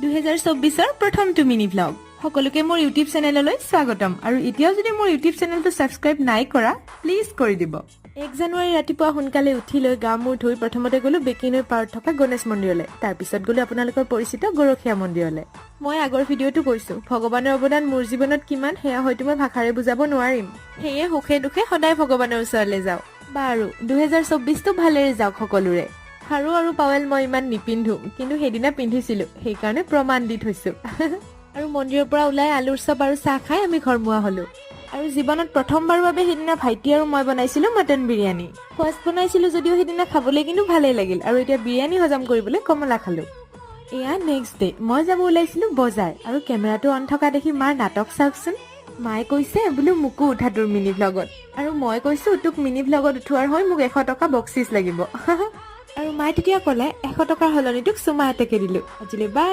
2024ৰ প্ৰথমটো mini vlog. সকলোকে মোৰ ইউটিউব চেনেললৈ স্বাগতম আৰু এতিয়াও যদি মোৰ ইউটিউব চেনেলটো ছাবস্ক্ৰাইব নাই কৰা, প্লিজ কৰি দিব। 1 জানুৱাৰী ৰাতিপুৱা সোনকালে উঠি লৈ গা মূৰ ধুই প্ৰথমতে গ'লো বেকী নৈৰ পাৰত থকা গণেশ মন্দিৰলৈ। তাৰপিছত গ'লো আপোনালোকৰ পৰিচিত গৰখীয়া মন্দিৰলৈ। মই আগৰ ভিডিঅ'টো কৈছো, ভগৱানৰ অৱদান মোৰ জীৱনত কিমান, সেয়া হয়তো মই ভাষাৰে বুজাব নোৱাৰিম। সেয়ে সুখে দুখে সদায় ভগৱানৰ ওচৰলৈ যাওঁ। বাৰু, 2024টো ভালেৰে যাওক সকলোৰে। খাৰু আৰু পাৱেল মই ইমান নিপিন্ধো, কিন্তু সেইদিনা পিন্ধিছিলো, সেইকাৰণে প্ৰমাণ দি থৈছো। আৰু মন্দিৰৰ পৰা ওলাই আলুৰ চপ আৰু চাহ খাই আমি ঘৰমুৱা হলো। আৰু জীৱনত প্ৰথমবাৰৰ বাবে সেইদিনা ভাইটি আৰু মই বনাইছিলো মটন বিৰিয়ানী। ফাৰ্ষ্ট বনাইছিলো যদিও সেইদিনা খাবলৈ কিন্তু ভালেই লাগিল। আৰু এতিয়া বিৰিয়ানী হজম কৰিবলৈ কমলা খালো। এয়া নেক্সট ডে, মই যাব ওলাইছিলো বজাৰ আৰু কেমেৰাটো অন থকা দেখি মাৰ নাটক চাওকচোন। মায়ে কৈছে বোলো, "মোকো উঠা তোৰ মিনি ভ্লগত।" আৰু মই কৈছো, "তোক মিনি ভ্লগত উঠোৱাৰ হৈ মোক 100 টকা বকচিচ লাগিব।" আৰু মায়ে তেতিয়া ক'লে, "100 টকাৰ সলনি তোক চুমা এটাকে দিলো আজিলৈ, বাই।"